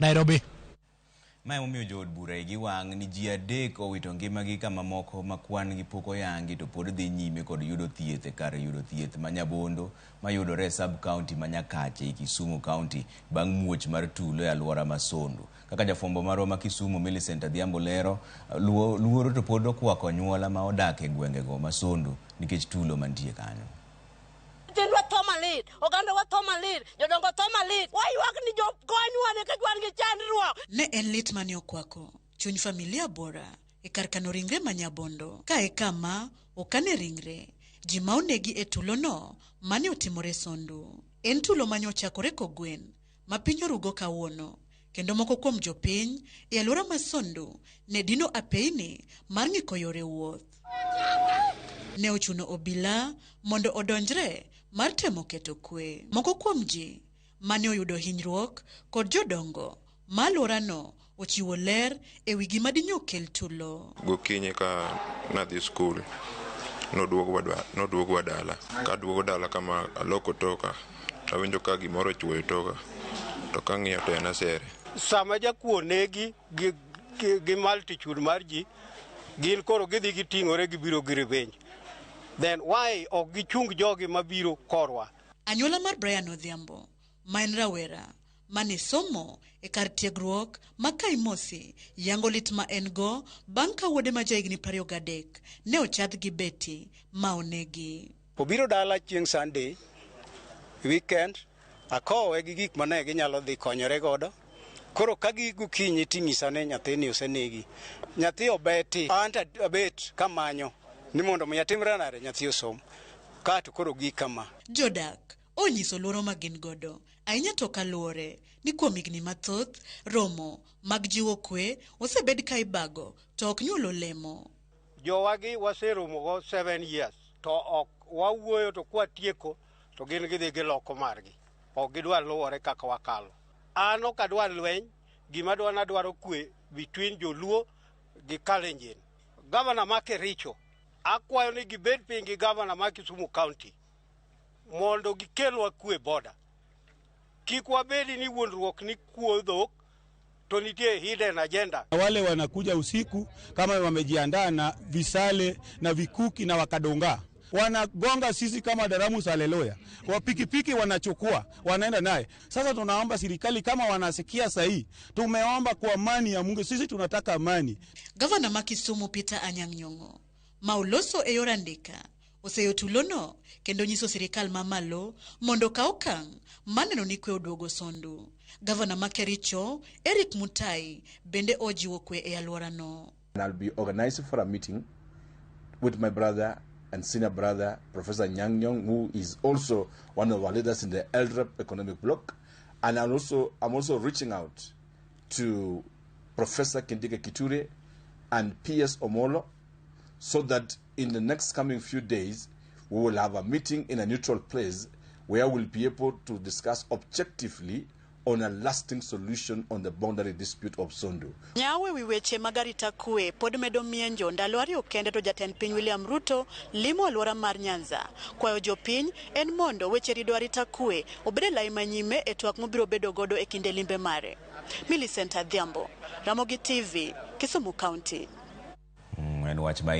Nairobi. Ma emomiyo jood bura igi wang' ni ji 3 owito ngimagi ka mamoko ma kwan gi pok oyangi to pod dhi nyime kod yudo thieth e kar yudo thieth ma Nyabondo mayudore e sub county ma Nyakache ei Kisumu County bang' muoch mar tulo e aluora ma Sondu. Kaka jafwambo marwa ma Kisumu Millicent Adhiambo lero, luoro to pod okwako anyuola ma odak e gwengego ma Sondu nikech tulo mantie kanyo. Nyithindwa tho malit, ogandawa tho malit, jodongo tho malit. Waywak ni jokonywa nikech wan gi chandruok. Ne en lit mane okwako chuny familia Bora e kar kano ringre ma Nyabondo. Ka e kama okane ringre ji ma onegi e tulono mane otimore Sondu. En tulo mane ochakore kogwen ma piny orugo kawuono kendo moko kuom jopiny e alwora ma Sondu ne dino apeyni mar ng'iko yore wuoth. Ne ochuno obila mondo odonjre mar temo keto kwe. Moko kuom ji mane oyudo hinyruok kod jodongo ma alworano ochiwo ler e wi gima dinyo kel tulo. Gokinyi ka nadhi skul, noduogwa dala. Kaduogo dala kama aloko toka, awinjo ka gimoro ochwoyo toka, to kang'iyo to en asere. Sama jakuo negi gi multitude mar ji, gin koro gidhi giting'ore gibiro gi revenge. Then why ok gichung jogi mabiro korwa? Anyuola mar Brian Odhiambo, ma en rawera mane somo e kar tiegruok ma Kaimosi, yango lit ma en go bang' ka wuode ma jahigni 23 ne ochadh gi beti ma onegi. Obiro dala chieng' Sunday weekend, akowe gi gik mane ginyalo dhi konyore godo. Koro ka gi gokinyi ting'isa ni nyathini osenegi. Nyathi obeti, an to abet kamanyo ni mondo mi atimre nade nyathi osom. Ka to koro gi kama. Jodak onyiso luoro ma gin godo ahinya to kaluwore ni kuom higni mathoth romo mag jiwo kwe osebed ka ibago to ok nyuol olemo. Jowagi waseromo go 7 years to ok wawuoyo to kwatieko to gin gidhi giloko margi. Ok gidwar luwore kaka wakalo. An ok adwar lweny, gima adwaro nadwaro kwe between Joluo gi Kalenjin. Gavana ma Kericho, akwayo ni gibed piny gi gavana ma Kisumu County mondo gikelwa kwe border. Kik wabedi ni wuondruok ni kuo dhok to nitie hidden agenda. Wale wanakuja usiku kama wamejiandaa na visale na vikuki na wakadonga, wanagonga sisi kama Daramus haleluya, wa pikipiki wanachukua wanaenda naye. Sasa tunaomba serikali kama wanasikia sahihi, tumeomba kwa amani ya Mungu, sisi tunataka amani. Gavana ma Kisumu Peter Anyang' Nyong'o ma oloso e yor andika oseyo tulono kendo nyiso sirikal mamalo mondo okaw okang' maneno ni kwe oduogo Sondu. Gavana ma Kericho Eric Mutai bende ojiwo kwe e alworano. And I'll be organizing for a meeting with my brother and senior brother, Professor Nyang' Nyong, who is also one of our leaders in the ELREP Economic Bloc. And I'm also reaching out to Professor Kindiki Kithure and P.S. Omolo, so that in the next coming few days, we will have a meeting in a neutral place where we'll be able to discuss objectively on a lasting solution on the boundary dispute of Sondu. Nyawe wi weche mag arita kwe pod medo mienjo ndalo 2 kende to jatend piny William Ruto limo alwora mar Nyanza. Kwayo jopiny en mondo weche rido arita kwe obed e lai manyime e twak mobiro bedo godo e kinde limbe mare. Millicent Adhiambo, Ramogi TV, Kisumu County. En wach ma